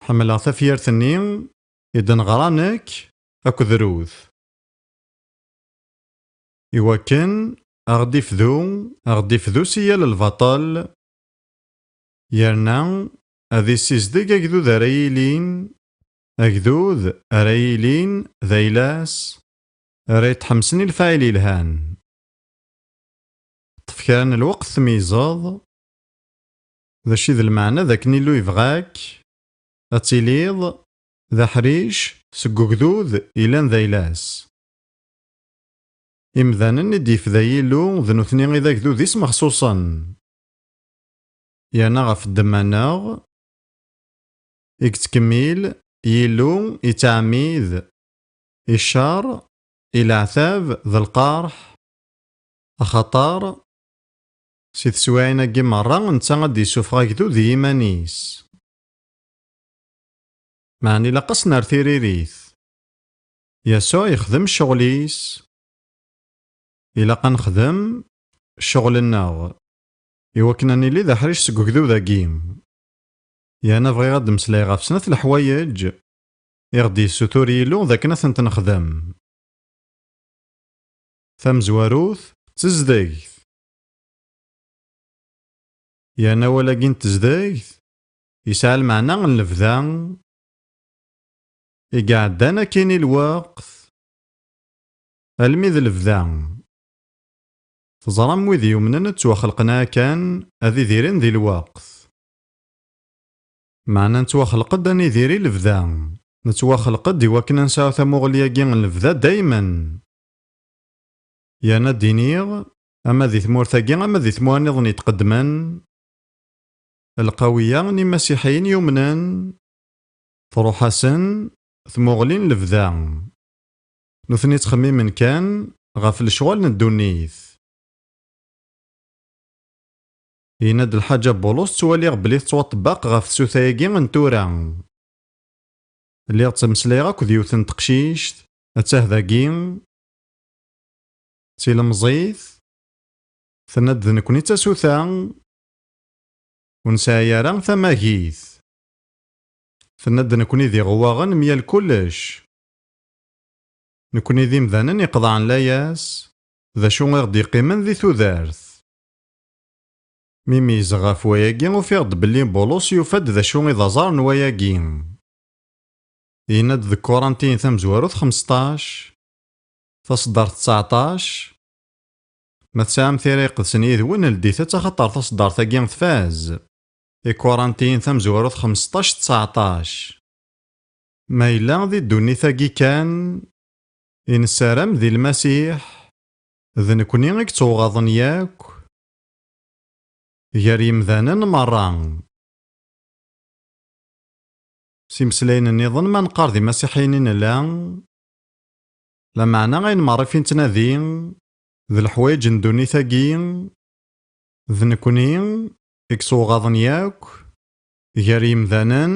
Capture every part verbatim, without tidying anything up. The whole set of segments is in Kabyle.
Ḥemmleɣ tafyirt-nni i d-neɣra nekk akked Ruth. Iwakken a ɣ-d-ifdu, a ɣ-d-ifdu si yal lbaṭel, yerna ad issizdeg agdud ara yilin, agdud ara yilin d ayla-s, ara yettḥemsen i lefɛayel yelhan. Ṭṭef kra n lweqt tmeyyzeḍ d acu i d lmeɛna d akken Illu yebɣa-k ad tiliḍ d aḥric seg ugdud yellan d ayla-s. Imdanen i d-yefda Yillu d nutni i d agdud-is mexṣuṣen. Yerna ɣef ddemma-nneɣ i yettkemmil Yillu, yettɛemmid i ccer, i leɛtab d lqerḥ, axaṭer si teswiɛin-agi merra netta ad d-yessufeɣ agdud i yiman-is. Meɛna ilaq ad s-nerr tiririt. Yasuɛ yexdem ccɣel-is, ilaq ad nexdem ccɣel-nneɣ, iwakken ad nili d aḥric seg ugdud-agi. Yerna bɣiɣ ad d-meslayeɣ ɣef snat leḥwayeǧ i ɣ-d-yessutur Yillu d akken ad tent-nexdem. Tamezwarut, d tezdegt. Yerna awal-agi n tezdegt yesɛa lmeɛna n lebda i iɛeddan akkin i lweqt, almi d lebda. Teẓram wid yumnen ad ttwaxelqen akken ad idiren di lweqt. Meɛna nettwaxleq-d ad nidir i lebda. Nettwaxleq-d iwakken ad nesɛu tamuɣli-agi n lebda daymen. Yerna ad d-iniɣ, ama di tmurt-agi ama di tmura nniḍen yetqeddmen, lqawiya n imasiḥiyen yumnen, truḥ-asen tmuɣli n lebda. Nutni ttxemmimen kan ɣef lecɣal n ddunit. Yenna-d lḥaǧa Bulus, ttwaliɣ belli tettwaṭebbaq ɣef tsuta-agi n tura. Lliɣ ttmeslayeɣ akked yiwet n teqcict, attah dagi, d tilemẓit, tenna-d d nekni d tasuta, ur nesɛi ara tamagit. Tenna-d nekni d iɣewwaɣen myal kullec. Nekni d imdanen iqeḍɛen layas, d acu i ɣ-d-yeqqimen di tudert. Mi meyyzeɣ ɣef wayagi, ufiɣ-d belli Bulus yufa-d d acu i d aẓar n wayagi. Yenna-d deg Kurantiyen tamezwarut xmesṭac, taṣeddart tseɛṭac. Ma tesɛam Tira Iqedsen yid-wen, ldit-tt, axaṭer taṣeddart-agi tfaz. Ikurantiyen tamezwarut xmesṭac tseɛṭac. Ma yella di ddunit-agi kan i nessaram di Lmasiḥ, d nekni i yettewɣaḍen yakk gar yemdanen merra. S imeslayen nniḍen, ma neqqar d imasiḥiyen i nella, lameɛna ayen merra i nettnadi d leḥwayeǧ n ddunit-agi, d nekni i yettewɣaḍen yakk gar yemdanen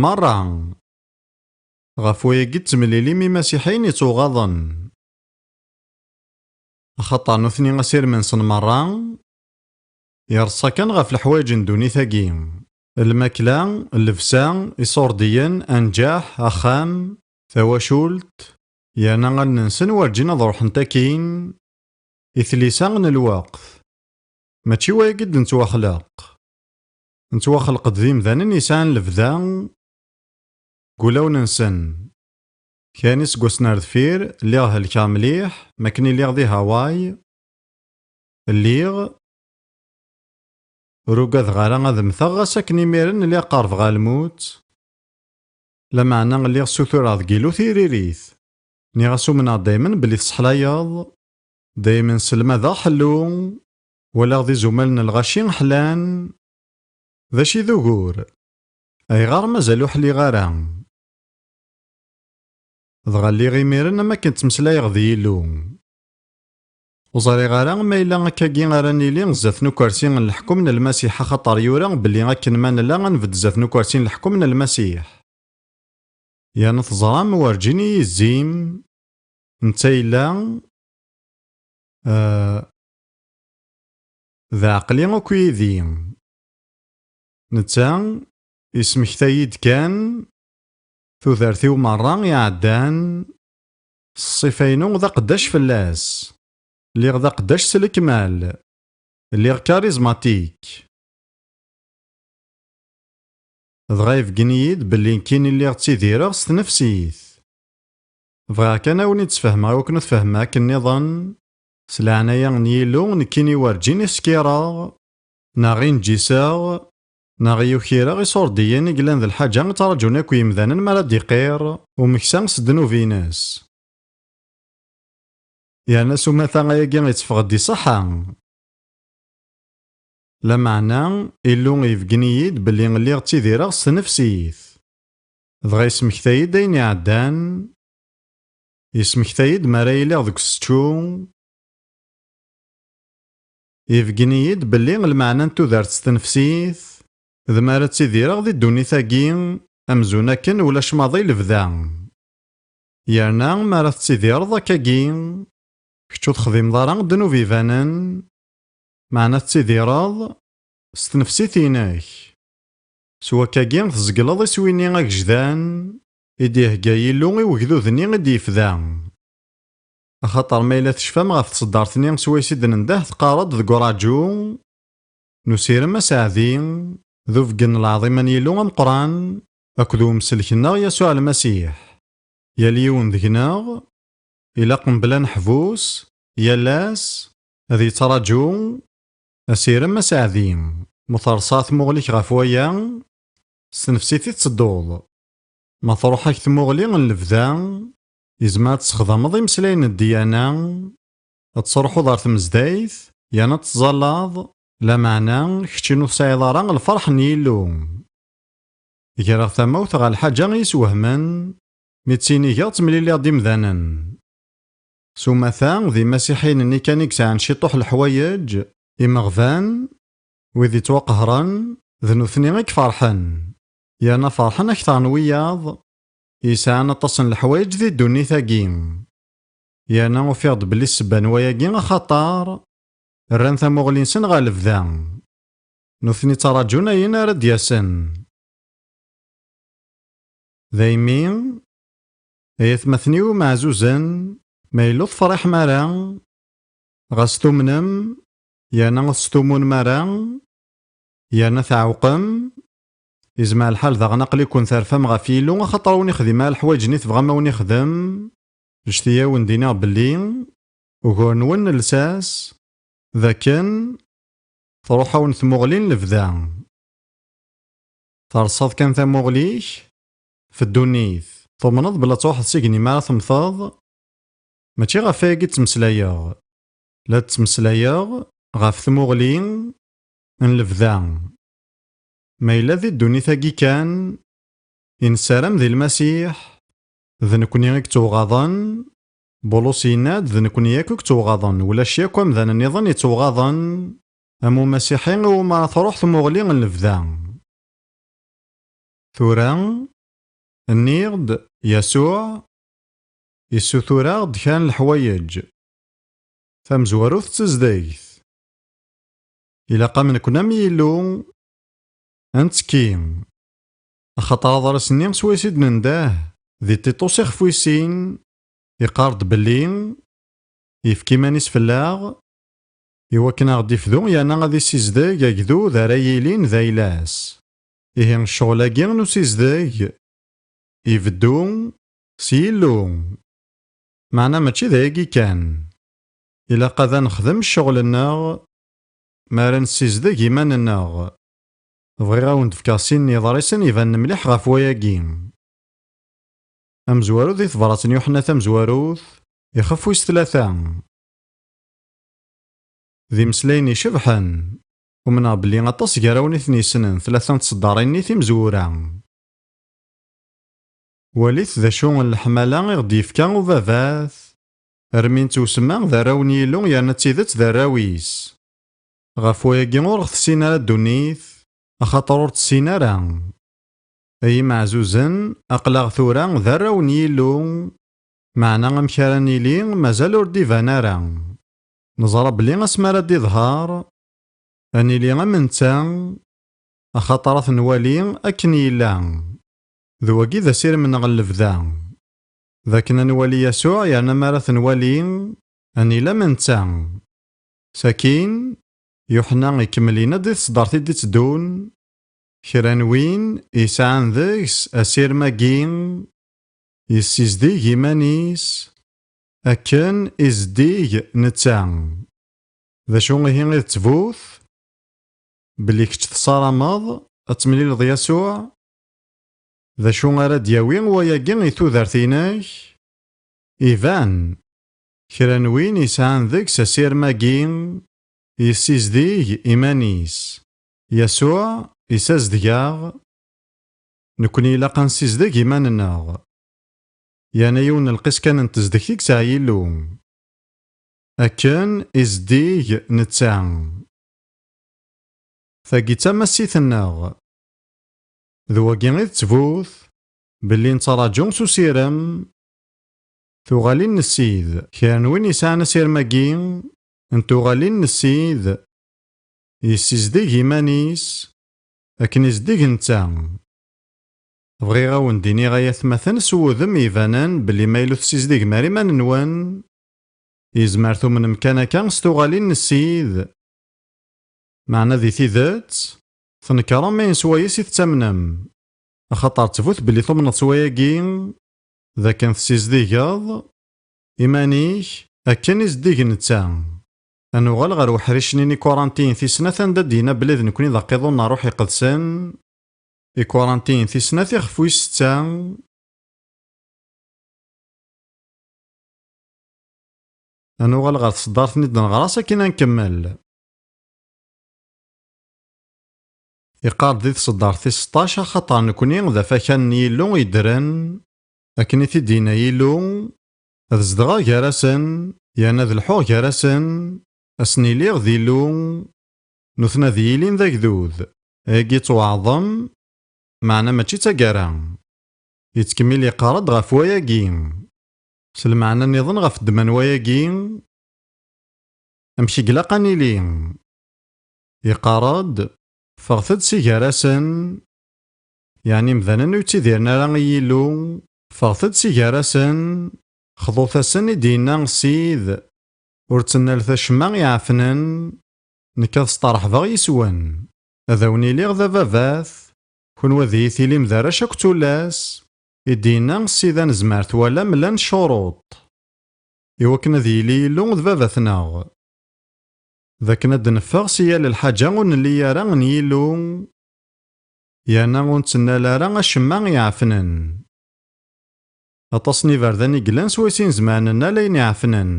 merra. Ɣef wayagi d temlilim imasiḥiyen yettewɣaḍen. Axaṭer nutni asirem-nsen merra yerṣa kan ɣef leḥwayeǧ n ddunit-agi, lmakla, llebsa, iṣurdiyen, anǧaḥ, axxam, tawacult, yerna allen-nsen werǧin ad ruḥent akkin i tlisa n lweqt. Mačči wayagi i d-nettwaxleq. Nettwaxleq-d d imdanen yesɛan lebda deg wulawen-nsen. Kra n iseggasen ar deffir, lliɣ helkeɣ mliḥ, makken i lliɣ di Hawaii. Lliɣ ur ugadeɣ ara ad mmteɣ, ɣas akken imiren lliɣ qerbeɣ ɣer lmut. Lameɛna lliɣ ssutureɣ deg Yillu tiririt. Nniɣ-as umneɣ daymen belli tesseḥlayeḍ. Daymen sselmadeɣ ḥellu. Walaɣ d izumal n lɣaci ḥlan. D acu i d ugur? Ayɣer mazal ur ḥliɣ ara? Dɣa lliɣ imiren am akken ttmeslayeɣ d Yillu. Ur ẓriɣ ara ma yella akkagi ara nili zdat n ukersi n leḥkem n Lmasiḥ, axaṭer yura belli akken ma nella ad nbedd zdat n ukersi n leḥkem n Lmasiḥ. Yerna teẓram, werǧin i yi-zzin, netta yella, eh, d aɛeqli akk yid-i. Netta Ismekta-yi-d kan tudert-iw merra iɛeddan, s ṣṣifa-inu d aqeddac fell-as. Lliɣ d aqeddac s lekmal. Lliɣ karizmatik. Dɣa ibeggen-iyi-d belli nekkini lliɣ ttidireɣ s tnefsit. Bɣiɣ kan a wen-id-sfehmeɣ i wakken ad tfehmem akken nniḍen. S leɛnaya n Yillu, nekkini werǧin i skiṛeɣ, neɣ i nǧiseɣ, neɣ i ukireɣ iṣurdiyen i yellan d lḥaǧa i ttṛaǧun akk yimdanen mi ara d-iqir umeksa s ddnub-ines. Yerna s umata ayagi itteffeɣ-d iṣeḥḥa. Lameɛna, Illu ibeggen-iyi-d belli lliɣ ttidireɣ s tnefsit. Dɣa ismekta-yi-d ayen iɛeddan, ismekta-yi-d mi ara iliɣ deg usečču, ibeggen-iyi-d belli lmeɛna n tudert s tnefsit, d mi ara ttidireɣ di ddunit-agi, amzun akken ulac maḍi lebda. Yerna mi ara tettidireḍ akkagi, kečč ur texdimeḍ ara ddnub ibanen, meɛna tettidireḍ s tnefsit-inek. S wakkagi, tzegleḍ iswi-nni agejdan i d-ihegga Yillu i wegdud-nni i d-yefda. Axaṭer ma yella tecfam ɣef tseddart-nni swayes i d-nendeh, teqqar-d deg uraǧu n usirem aseɛdi, d ubeggen n lɛaḍima n Yillu ameqqran akked umsellek-nneɣ Yasuɛ Lmasiḥ. Yal yiwen deg-neɣ ilaq mebla neḥbus, yal ass, ad yettraǧu asirem aseɛdi. Ma terṣa tmuɣli-k ɣef waya, s tnefsit i tettedduḍ. Ma truḥ-ak tmuɣli n lebda, yezmer ad tessexdameḍ imeslayen n ddyana, ad tesruḥuḍ ar tmezdayt, yerna ad tettẓallaḍ, lameɛna keččini ur tesɛiḍ ara lferḥ n Yillu. Greɣ tamawt ɣer lḥaǧa i yi-iswehmen mi ttinigeɣ ttemliliɣ d imdanen. S umata, d imasiḥiyen-nni kan i yesɛan ciṭuḥ leḥwayeǧ, imeɣban, wid yettwaqehren, d nutni i iferḥen. Yerna ferḥen akteṛ n wiyaḍ yesɛan aṭas n leḥwayeǧ di ddunit-agi. Yerna ufiɣ-d belli ssebba n wayagi axaṭer rran tamuɣli-nsen ɣer lebda. Nutni ttraǧun ayen ara d-yasen. Daymi, ay atmaten-iw imeɛzuzen, ma yella ur tefriḥem ara, ɣas tumnem, yerna ur testumunem ara, yerna tɛewqem, yezmer lḥal daɣen aql-iken terfam ɣef Yillu axaṭer ur wen-ixdim ara leḥwayeǧ-nni tebɣam a wen-ixdem, ǧǧet-iyi a wen-d-iniɣ belli ugur-nwen n lsas d akken truḥ-awen tmuɣli n lebda. Terṣaḍ kan tamuɣli-k f ddunit. Tumneḍ belli ad truḥeḍ s igenni mi ara temmteḍ? Mačči ɣef wayagi i ttmeslayeɣ. La ttmeslayeɣ ɣef tmuɣli n lebda. Ma yella di ddunit-agi kan i nessaram di Lmasiḥ, d nekni i yettewɣaḍen. Bulus yenna-d, d nekni yakk i yettewɣaḍen, ulac yakk amdan nniḍen yettewɣaḍen am umasiḥi iwumi ara truḥ tmuɣli n lebda. Tura, nniɣ-d, Yasuɛ yessutur-aɣ-d kra n leḥwayeǧ. Tamezwarut d tezdegt. Ilaq-am nekni am Yillu ad nettekki. Axaṭer aḍris-nni swayes i d-nendeh di Tiṭus ixef wis sin, iqqar-d belli yefka iman-is fell-aɣ, iwakken a ɣ-d-ifdu yerna ad issizdeg agdud ara yilin d ayla-s. Ihi ccɣel-agi n usizdeg ibeddu s Yillu. Meɛna mačči d ayagi kan. Ilaq ad nexdem ccɣel-nneɣ mi ara nessizdeg iman-nneɣ. Bɣiɣ a wen-d-fkeɣ sin n yiḍrisen ibanen mliḥ ɣef wayagi. Amezwaru di tebrat n Yuḥenna tamezwarut, ixef wis tlata. D imeslayen icebḥen. Umneɣ belli aṭas gar-awen i ten-yessnen, tlata n tseddarin-nni timezwura. Walit d acu n leḥmala i ɣ-d-yefka ubabat, armi nettewsemma d arraw n Yillu yerna d tidet d arraw-is. Ɣef wayagi ur ɣ-tessin ara ddunit, axaṭer ur tessin ara. Ay imeɛzuzen, aql-aɣ tura d arraw n Yillu, meɛna amek ara nili mazal ur d-iban ara. Neẓra belli asmi ara d-iḍher, ad nili am netta, axaṭer ad t-nwali akken yella. D wagi d asirem-nneɣ n lebda, d akken ad nwali Yasuɛ, yerna mi ara t-nwali, ad nili am netta. Sakin, Yuḥenna ikemmel yenna-d di tseddart i d-itteddun, kra n win yesɛan deg-s asirem-agi, yessizdig iman-is, akken izeddig netta. D acu ihi i d ttbut? Belli kečč tessarameḍ ad temlileḍ Yasuɛ? D acu ara d-yawi wayagi i tudert-inek? Iban, kra n win yesɛan deg-s asirem-agi, yessizdig iman-is. Yasuɛ yessazdeg-aɣ, nekni ilaq ad nessizdig iman-nneɣ. Yerna yiwen n lqis kan n tezdegt i yesɛa Yillu. Akken izeddig netta. Tagi d tamassit-nneɣ. D wagi i d ttbut, belli nettraǧu s usirem tuɣalin n Ssid. Kra n win yesɛan asirem-agi n tuɣalin n Ssid, yessizdig iman-is akken izeddig netta. Bɣiɣ a wen-d-iniɣ ay atmaten s wudem ibanen belli ma yella ur tessizdigem ara iman-nwen, yezmer tumnem kan akka s tuɣalin n Ssid. Meɛna di tidet, tnekṛem ayen s wayes i tettamnem, axaṭer ttbut belli tumneḍ s wayagi, d akken tessizdigeḍ iman-ik akken izeddig netta. Ad nuɣal ɣer uḥric-nni n Ikurantiyen tis snat, anda d-yenna belli d nekni d aqiḍun n Ṛṛuḥ Iqedsen. Ikurantiyen tis snat, ixef wis setta. Ad nuɣal ɣer tseddart-nni d-neɣra sakin ad nkemmel. Iqqar-d di tseddart tis seṭṭac, axaṭer nekni d afakan n Yillu yeddren, akken i t-id-yenna Yillu, ad zedɣeɣ gar-asen, yerna ad lḥuɣ gar-asen, ad sen-iliɣ d Illu, nutni ad iyi-ilin d agdud. Ayagi yettwaɛḍem, meɛna mačči d taggara. Yettkemmil yeqqar-d ɣef wayagi, s lmeɛna nniḍen ɣef ddemma n wayagi, amek i ilaq ad nili? Yeqqar-d, ffɣet-d si gar-asen, yeɛni imdanen ur yettidiren ara i Yillu, ffɣet-d si gar-asen, xḍut-asen i d-yenna Ssid, ur ttennalet acemma iɛefnen, nekk ad steṛḥbeɣ yis-wen, ad awen-iliɣ d ababat, kunwi ad iyi-tilim d arrac akked tullas, i d-yenna Ssid. Ad nezmer twalam llan ccuruṭ i wakken ad yili Yillu d baba-tneɣ. D akken ad d-neffeɣ si yal lḥaǧa ur nelli ara n Yillu, yerna ur nettnal ara acemma iɛefnen. Aṭas n iberdan i yellan swayes i nezmer ad nennal ayen iɛefnen.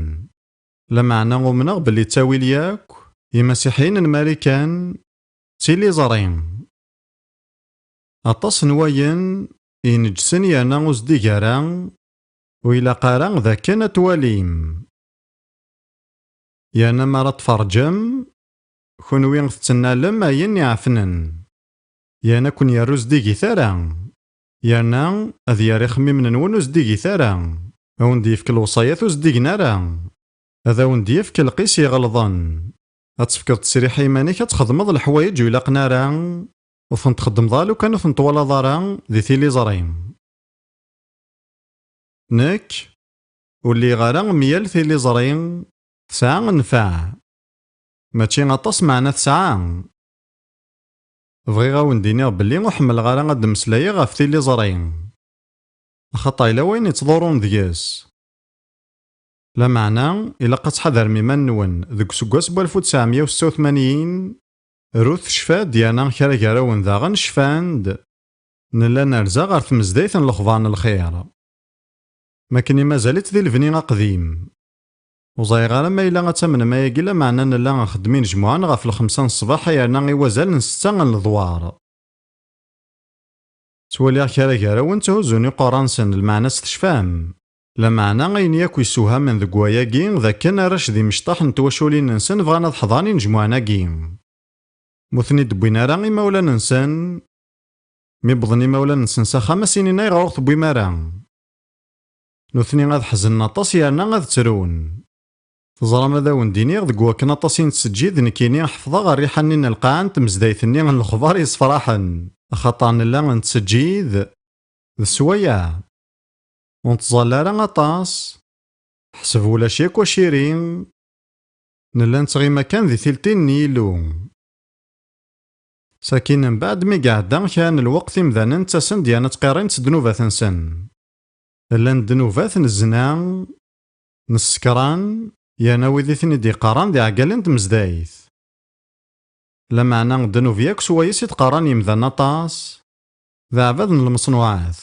Lameɛna umneɣ belli ttawil yakk imasiḥiyen n Marikan d tiliẓri. Aṭas n wayen ineǧsen yerna ur zeddig ara, ur ilaq ara d akken ad twalim. Yerna mi ara tferǧem, kunwi tettnalem ayen iɛefnen. Yerna ad ken-yerr ur zeddigit ara. Yerna ad yerr ixemmimen-nwen ur zeddigit ara. Ad wen-d-yefk lewṣayat ur zeddigen ara. Ad awen-d-yefk lqis iɣelḍen. Ad tefkeḍ ttesriḥ i yiman-ik ad txedmeḍ leḥwayeǧ ur ilaqen ara, ur ten-txeddmeḍ ara lukan ur ten-twalaḍ ara di tiliẓri. Nekk, ur lliɣ ara am yal tiliẓri, tesɛa nnfeɛ. Mačči aṭas meɛna tesɛa. Bɣiɣ a wen-d-iniɣ belli ur ḥemmleɣ ara ad d-mmeslayeɣ ɣef tiliẓri, axaṭer yella wayen yettḍurrun deg-s. Lameɛna, ilaq ad tḥadrem iman-nwen. Deg useggas n walef u tesɛemya u setta u tmanyin, Ruth tecfa-d, yerna kra gar-awen daɣen cfan-d. Nella nerza ɣer tmezdayt n lexbar n lxir. Makken i mazal-itt di lebni aqdim. Ur ẓriɣ ara ma yella ad tamnem ayagi, lameɛna nella nxeddem inejmuɛen ɣef lxemsa n ṣṣbeḥ yerna i wazal n ssetta n leḍwar. Ttwaliɣ kra gar-awen tthuzzun iqerra-nsen, lmeɛna s tecfam. Lameɛna ayen yakk yessewhamen deg wayagi, d akken arrac d imecṭaḥ n twaculin-nsen bɣan ad ḥeḍren inejmuɛen-agi. Ma ur ten-id-wwin ara imawlan-nsen, mi wwḍen imawlan-nsen s axxam, ad s-inin ayɣer ur ɣ-tewwim ara. Nutni ad ḥeznen aṭas yerna ad ttrun. Teẓram, ad awen-d-iniɣ, deg wakken aṭas i nettseǧǧid, nekkini ḥefḍeɣ rriḥa-nni n lqaɛa n tmezdayt-nni n lexbar yessefraḥen, axaṭer nella nettseǧǧid d sswayeɛ. Ur nettẓalla ara aṭas. Ḥseb ulac yakk aciri. Nella nettɣima kan di tiltin n Yillu. Sakin mbeɛd mi iɛedda kra n lweqt, imdanen ttasen-d yerna ttqirrin-d s ddnubat-nsen. Llan ddnubat n zzna, n ssekran, yerna wid i ten-id-iqqaren d iɛeggalen n tmezdayt. Lameɛna ddnub yakk swayes i d-qqaren yimdanen aṭas, d aɛbad n lmeṣnuɛat.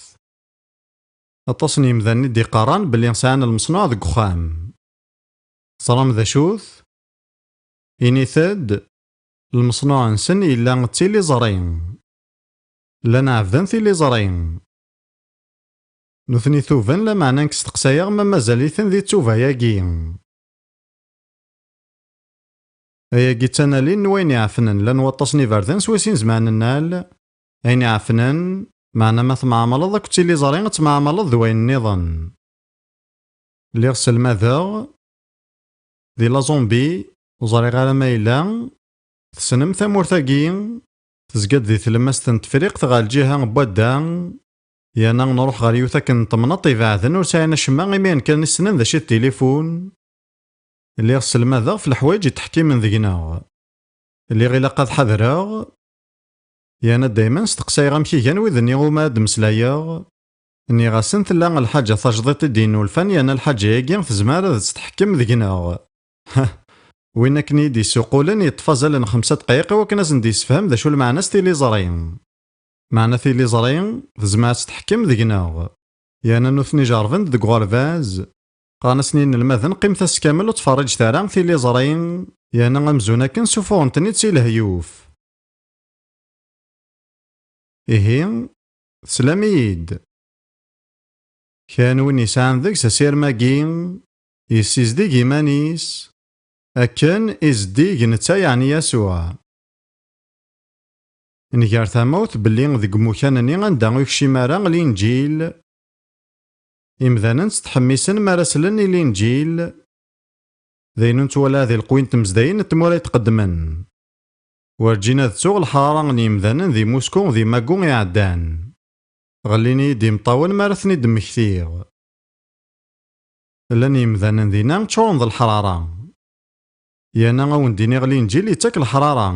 Aṭas n yimdanen i d-iqqaren belli sɛan lmeṣnuɛ deg uxxam. Teẓram d acu-t? Init-d, lmeṣnuɛ-nsen yella d tiliẓri. Llan ɛebden tiliẓri. Nutni tuben, lameɛna nekk steqsayeɣ ma mazal-iten di ttuba-agi. Ayagi d tanalin n wayen iɛefnen, llan waṭas n iberdan s wayen nezmer ad nennal ayen iɛefnen, meɛna ma tmeɛmleḍ akked tiliẓri, ad tmeɛmleḍ d wayen nniḍen. Lliɣ sselmadeɣ di la Zambie, ur ẓriɣ ara ma yella tessnem tamurt-agi, tezga-d di tlemmast n Tefriqt ɣer lǧiha n wadda, yerna nruḥ ɣer yiwet akken n temnaḍt ibeɛden ur sɛin acemma, imi ayen kan i ssnen d acu i d tilifun. Lliɣ sselmadeɣ ɣef leḥwayeǧ yetteḥkimen deg-neɣ. Lliɣ ilaq ad ḥadreɣ, yerna daymen steqsayeɣ amek i gan wid-nni umi ad d-mmeslayeɣ. Nniɣ-asen tella lḥaǧa tajdiṭ i d-yennulfan, yerna lḥaǧa-agi tezmer ad tt-tḥekkem deg-neɣ. Win akken i yi-d-yessuqulen yeṭṭef azal n xemsa dqayeq i wakken ad sen-d-yessefhem d acu lmeɛna-s tiliẓri. Meɛna tiliẓri tezmer ad tt-tḥekkem deg-neɣ. Yerna nutni jerrben-d deg uɣerbaz, qqaren-asen i yinelmaden, qqimet ass kamel ur ttferriǧet ara tiliẓri, yerna amzun akken ssufuɣen-ten-id si lehyuf. Ihi, teslam-iyi-d. Kra n win yesɛan deg-s asirem-agi, yessizdig iman-is, akken izeddig netta, yeɛni Yasuɛ. Nger tamawt belli deg imukan-nni anda ur yekcim ara Linǧil, imdanen ttḥemmisen mi ara slen i Linǧil, d ayen ur nettwala di leqwi n tmezdayin n tmura itqeddmen. Werǧin ad ttuɣ leḥrara n yimdanen di Musku di magu iɛeddan. Ɣellin-iyi-d imeṭṭawen mi ara ten-id-mmektiɣ. Llan yimdanen dinna ččuren d leḥrara. Yerna a wen-d-iniɣ Linǧil yettak leḥrara.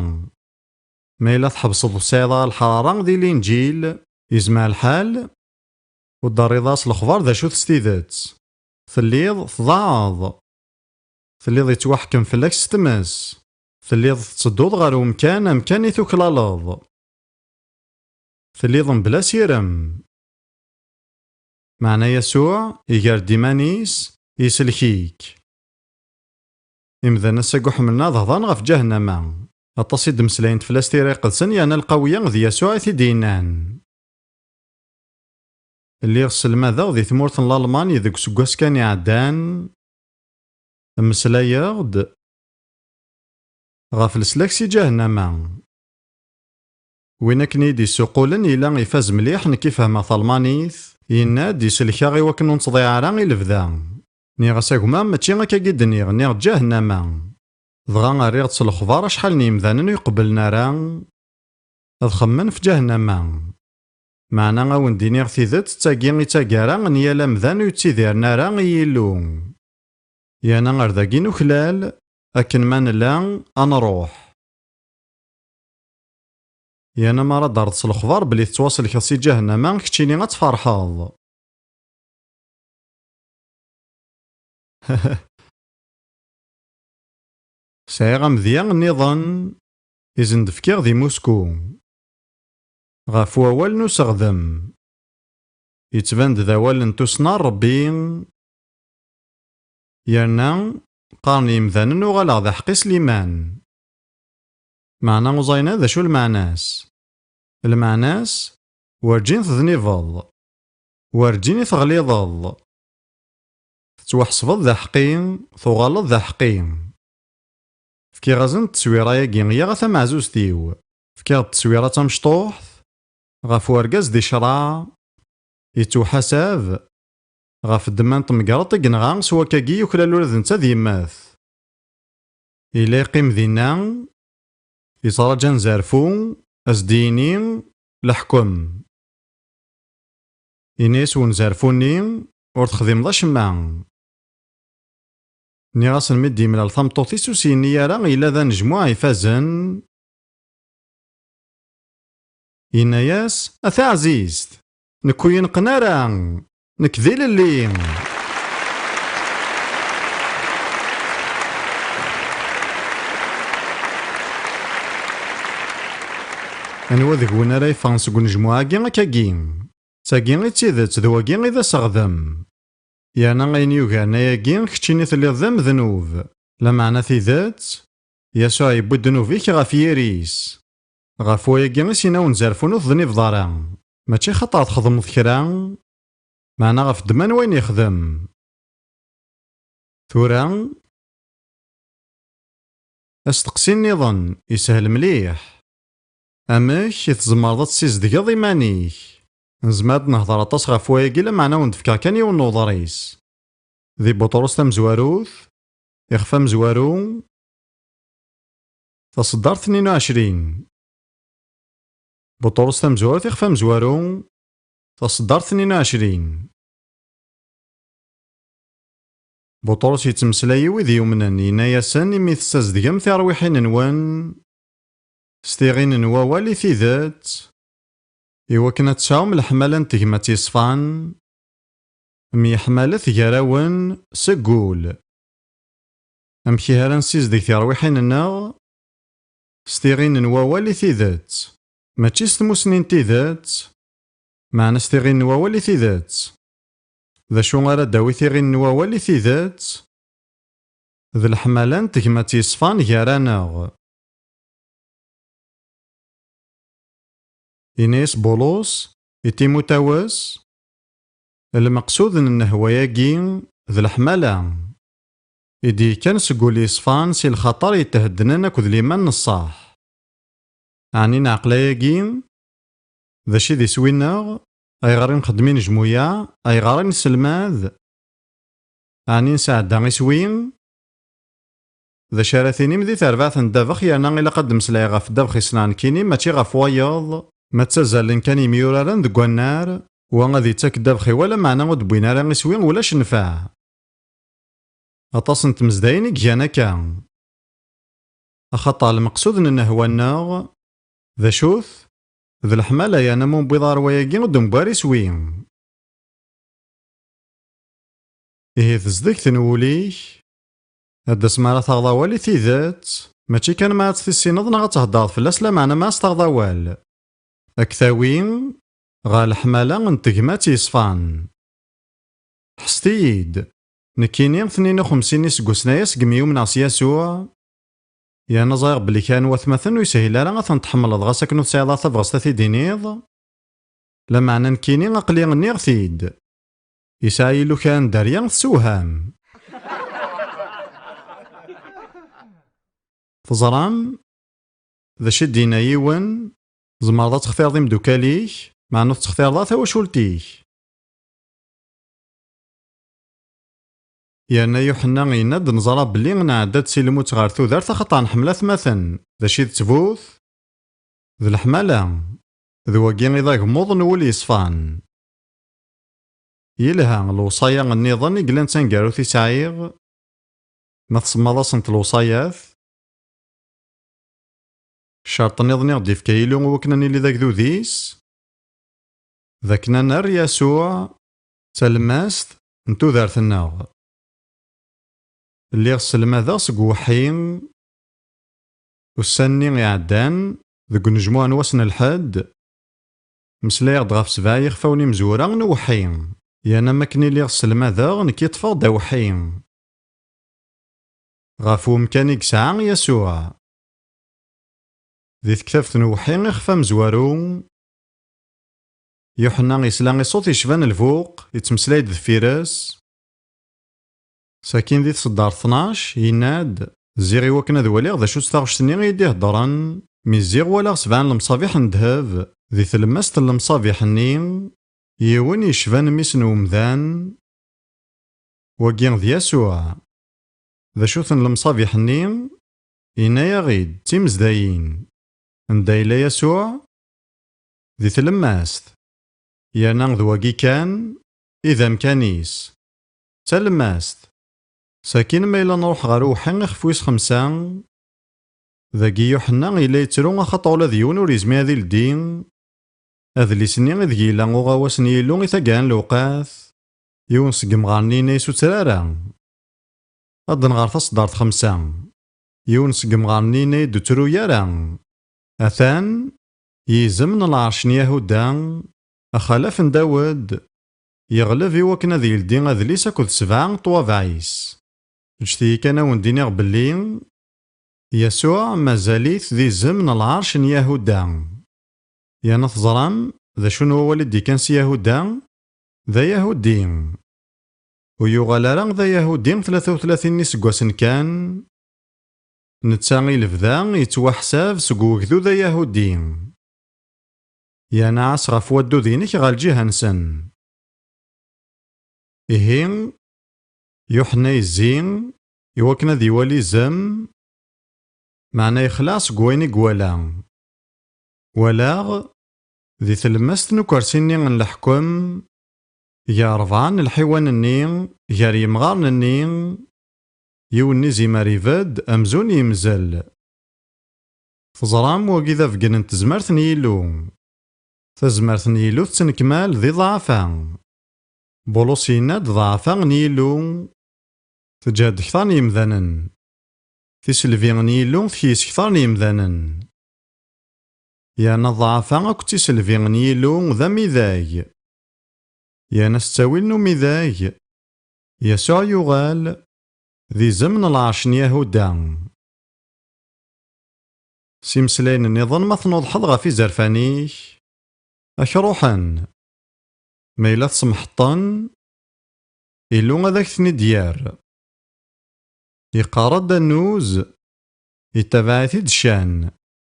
Ma yella tḥebseḍ ur tesɛiḍ ara leḥrara di Linǧil, yezmer lḥal ur d-terriḍ ara s lexbar d acu-t s tidet. Telliḍ tḍaɛeḍ. Telliḍ yettwaḥkem fell-ak s tmes. Telliḍ tettedduḍ ɣer umkan amkan i tuklaleḍ. Telliḍ mebla asirem. Meɛna Yasuɛ iger-d iman-is, isellek-ik. Imdanen ass-agi ḥemmlen ad hedren ɣef ǧahennama. Aṭas i d-mmeslayen fell-as Tira Iqedsen, yerna lqawiya d Yasuɛ i t-id-yennan. Lliɣ sselmadeɣ di tmurt n Lalman deg useggas kan iɛeddan. Mmeslayeɣ-d ɣef leslak si ǧahennama. Win akken i yi-d-yessuqulen yella ifaz mliḥ, nekk i fehmeɣ talmanit, yenna-d, isellek-aɣ i wakken ur nettḍiɛ ara i lebda. Nniɣ-as, a gma, mačči akkagi i d-nniɣ, nniɣ ǧahennama. Dɣa rriɣ-d s lexbar acḥal n yimdanen ur iqebblen ara ad xemmen f ǧahennama. Meɛna a wen-d-iniɣ tidet, d tagi i d taggara n yal amdan ur yettidiren ara i Yillu. Yerna ar dagi nuklal, akken ma nella, ad nruḥ. Yerna mi ara d-terreḍ s lexbar belli tettwaselkeḍ si ǧahennama, keččini ad tferḥeḍ. Sɛiɣ amedya nniḍen i sen-d-fkiɣ di Musku. Ɣef wawal n useɣdem. Yettban-d d awal n tussna n Ṛebbi, yerna qqaren yimdanen uɣaleɣ d aḥeqqi s liman. Meɛna ur ẓayen ara d acu lmeɛna-s. Lmeɛna-s, werǧin tednibeḍ, werǧin i teɣliḍeḍ. Tettwaḥesbeḍ d aḥeqqi, tuɣaleḍ d aḥeqqi. Fkiɣ-asen-d tteswira-agi i yiɣ a tameɛzuzt-iw. Fkiɣ-d tteswira d tamecṭuḥt ɣef urgaz di ccreɛ, yettwaḥasab ɣef ddemma n tmegreḍt i yenɣa, s wakkagi yuklal ula d netta ad yemmet. Yella yeqqim dinna, yettraǧu anzerfu, a s-d-yini: "Leḥkem." Ini-as unzerfu-nni: "Ur texdimeḍ acemma." Nniɣ-asen mi d-yemlal tameṭṭut-is ur s-yenni ara yella d anejmuɛ ifazen. Yenna-yas: "A taɛzizt, nekk ur yi-neqqen ara, nekk d ilelli." Anwa deg-wen ara yeffɣen seg unejmuɛ-agi akkagi? D tagi i d tidet, d wagi i d aseɣdem. Yerna ayen yugaren ayagi, keččini telliḍ d amednub. Lameɛna tidet, Yasuɛ yewwi ddnub-ik ɣef yiri-s. Ɣef wayagi i s-yenna unzerfu n ur teḍnibeḍ ara. Mačči xaṭer txedmeḍ kra, meɛna ɣef ddemma n wayen yexdem. Tura, asteqsi nniḍen, yeshel mliḥ. Amek i tzemreḍ ad tessizdgeḍ iman-ik? Nezmer ad nehder aṭas ɣef wayagi, lameɛna wen-d-fkeɣ kan yiwen n uḍris. Di Buṭrus tamezwarut, ixef amezwaru, taṣeddart tnin u ɛecrin. Buṭrus tamezwarut, ixef amezwaru, taṣeddart tnin u ɛecrin. Buṭrus yettmeslay i wid yumnen, yenna-yasen: "Imi tessazdgem tirwiḥin-nwen s tiɣin n wawal i tidet, iwakken ad tesɛum leḥmala n tegmat yeṣfan, myeḥmalet gar-awen seg wul." Amek i ara nsizdeg tirwiḥin-nneɣ? S tiɣin n wawal i tidet, mačči s tmusni n tidet, meɛna s tiɣin n wawal i tidet. D acu ara d-tawi tiɣin n wawal i tidet? D leḥmala n tegmat yeṣfan gar-aneɣ. Ini-as Bulus i Timutawes: "Lmeqsud n nnehwa-agi d leḥmala i d-yekkan seg wul yeṣfan si lxaṭer yettheddnen akked liman n ṣṣeḥ." Ɛni neɛqel ayagi? D acu i d iswi-nneɣ? Ayɣer i nxeddem inejmuyaɛ? Ayɣer i nesselmad? Ɛni nesɛedda iswi? D acu ara tinim di terbaɛt n ddabex? Yerna ilaq ad d-meslayeɣ ɣef ddabex yesneɣ nekkini, mačči ɣef wayeḍ. Ma ttazzalen kan yemyuraren deg wannar, wa ad yettak ddabex i wa, lameɛna ur d-wwin ara iswi, ulac nnfeɛ. Aṭas n tmezdayin i igan akka. Axaṭer lmeqsud n nnehwa-nneɣ, d acu-t? D leḥmala, yerna ma ur newwiḍ ɣer wayagi ur d-newwi ara iswi. Ihi tezdeg n wul-ik, ad d-tasem ara taɣeḍ awal i tidet, mačči kan ma ad tt-tissineḍ neɣ ad theddreḍ fell-as, lameɛna ma ad s-taɣeḍ awal, ad k-tawi ɣer leḥmala n tegmat yeṣfan. Ḥesset-iyi-d, nekkini tnin u xemsin iseggasen aya segmi umneɣ s Yasuɛ, yerna ẓriɣ belli kra n watmaten ur yeshil ara ad ten-tḥemmleḍ ɣas akken ur tesɛiḍ ara tabɣest ad t-id-tiniḍ, lameɛna nekkini aql-i nniɣ-t-id. Yesɛa Yillu kra n dderya tessewham. Teẓram d acu i d-yenna yiwen? Tzemreḍ ad textireḍ imeddukal-ik, meɛna ur tettextireḍ ara tawacult-ik. Yerna Yuḥenna yenna-d: "Neẓra belli nɛedda-d si lmut ɣer tudert, axaṭer nḥemmel atmaten." D acu i d ttbut? D leḥmala. D wagi i d agemmuḍ n wul yeṣfan. Yelha, lewṣaya nniḍen i yellan d taneggarut i sɛiɣ, ma tsemmaḍ-asent lewṣayat? Ccerṭ nniḍen i ɣ-d-yefka Yillu i wakken ad nili d agdud-is, d akken ad nerr Yasuɛ d talemmast n tudert-nneɣ. Lliɣ sselmadeɣ seg uweḥḥi. Ussan-nni iɛeddan, deg unejmuɛ n wass n lḥedd, meslayeɣ-d ɣef sebɛa yixfawen imezwura n uweḥḥi, yerna am wakken i lliɣ sselmadeɣ, nekk i ṭṭfeɣ-d aweḥḥi. Ɣef wemkan i yesɛa Yasuɛ. Di tektabt n uweḥḥi, ixef amezwaru, Yuḥenna yesla i ṣṣut yecban lbuq, yettmeslay-d deffir-s. Sakin di tseddart tnac, yenna-d: "Zziɣ i wakken ad waliɣ d acu-tt taɣect-nni i yi-d-iheddren, mi zziɣ walaɣ sebɛa n lemṣabiḥ n ddheb, di tlemmast n lemṣabiḥ-nni, yiwen yecban mmi-s n umdan." Wagi d Yasuɛ. D acu-ten lemṣabiḥ-nni? yenna-yaɣ-id d timezdayin. Anda yella Yasuɛ? Di tlemmast. Yerna d wagi kan i d amkan-is. D talemmast. Sakin ma yella nruḥ ɣer uweḥḥi ixef wis xemsa, dagi Yuḥenna yella yettru axaṭer ula d yiwen ur yezmir ad ildi. Adlis-nni ideg yella uɣawas n Yillu i taggara n lewqat, yiwen seg yemɣaren-nni yenna-yas ur ttru ara. Ad nɣer taṣeddart xemsa. Yiwen seg yemɣaren-nni yenna-yas ur ttru ara. Atan, yizem n lɛerc n Yahuda, axalaf n Dawed, yeɣleb i wakken ad yeldi adlis akked sebɛa n ṭṭwabeɛ-is. Ǧǧet-iyi kan ad wen-d-iniɣ belli Yasuɛ mazal-it d izem n lɛerc n Yahuda. Yerna teẓram d acu n wawal i d-ikkan s Yahuda? D Ayahudi. Ur yuɣal ara d Ayahudi tlata u tlatin n iseggasen kan, netta i lebda yettwaḥsab seg wegdud ayahudi. Yerna ɛas ɣef waddud-inek ɣer lǧiha-nsen. Ihi, Yuḥenna yezzi i wakken ad iwali izem, meɛna yexleɛ seg wayen i iwala. Walaɣ, di tlemmast n ukersi-nni n leḥkem, gar rebɛa n lḥiwan-nni, gar yemɣaren-nni, yiwen n izimer ibedd amzun yemzel. Teẓram, wagi d abeggen n tezmert n Yillu. Tazmert n Yillu tettnekmal di ḍeɛfa. Bulus yenna-d ḍeɛfa n Yillu teǧhed kter n yemdanen. Tiselbi n Yillu tkeyyes kter n yemdanen. Yerna ḍeɛfa akked tiselbi n Yillu d amidag. Yerna s ttawil n umidag, Yasuɛ yuɣal d izem n lɛerc n Yahuda. S imeslayen nniḍen, ma tnuḍḥeḍ ɣef izerfan-ik, ad k-ruḥen. Ma yella tsemḥeḍ-ten, Illu ad ak-ten-id-yerr. Yeqqar-d annuz, yettabaɛ-it-id ccan.